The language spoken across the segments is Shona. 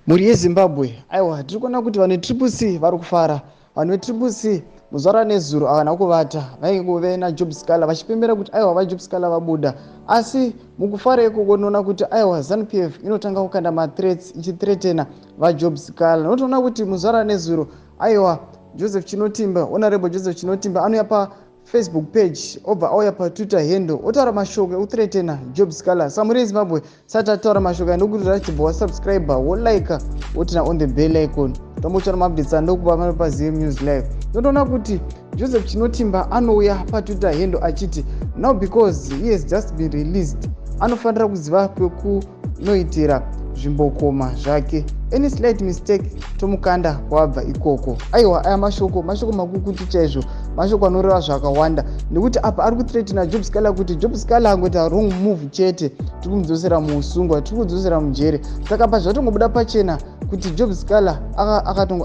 Mhuri yeZimbabwe, aiwa, tiri kuona kuti vanhu veTriple C vari kufara. Vanhu veTriple C muzuva ranezuro havana kuvata, vaingove naJob Sikhala vachipembera kuti aiwa, vaJob Sikhala vabuda. Asi mukufara ikoko tinoona kuti aiwa, ZANU PF inotanga kukanda mathreats ichithreatena vaJob Sikhala. Unotoona kuti muzuva ranezuro, aiwa, Joseph Chinotimba, Honorable Joseph Chinotimba, anouya paFacebook page, obva auya paTwitter handle, otaura mashoko ekuthreatena Job Sikhala. Samuri yeZimbabwe, sati ataura mashoko andokuti rachibva wasubscribe, wolike, woturn on the bell icon, tombotsvana maupdates andokupa pano paZM News Live. Unotoona kuti Joseph Chinotimba anouya paTwitter handle achiti now because he has just been released, anofanira kuziva kwekunoitira zvimbokoma zvake. Any slight mistake, tomukanda kwabva ikoko. Aiwa, aya mashoko makukutu chaizvo, mashoko anoreva zvakawanda, nekuti apa ari kuthreatena Job Sikhala kuti Job Sikhala angoita wrong move chete, tiri kumudzosera muusungwa, tiri kudzosera mujere. Saka pa zvatongobuda pachena kuti Job Sikhala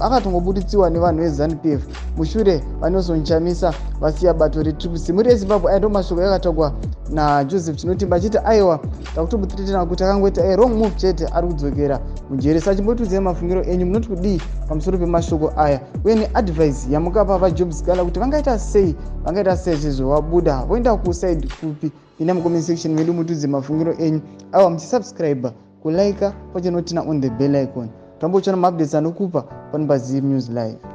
akatongobuditsiwa nevanhu veZANU PF mushure vaNelson Chamisa vasiya bato reTriple C. Muri yeZimbabwe, aya ndo mashoko yakataurwa naJoseph Chinotimba achiti aiwa, takutomuthreatena kuti akangoita a wrong move chete, ari kudzokera mujere. Saka chimbotiudzai mafungiro enyu, munoti kudii pamusoro pemashoko aya, uye neadvice yamukapa vaJob Sikhala kuti vangaita sei, vangaita sei sezvo vabuda, voenda kuside kupi? Pinda mucomment section medu mutiudze mafungiro enyu. Aiwa, muchisubscribe, kulike, pachinoturn on the bell icon, tambotsvana maupdates anokupa pano paZM News Live.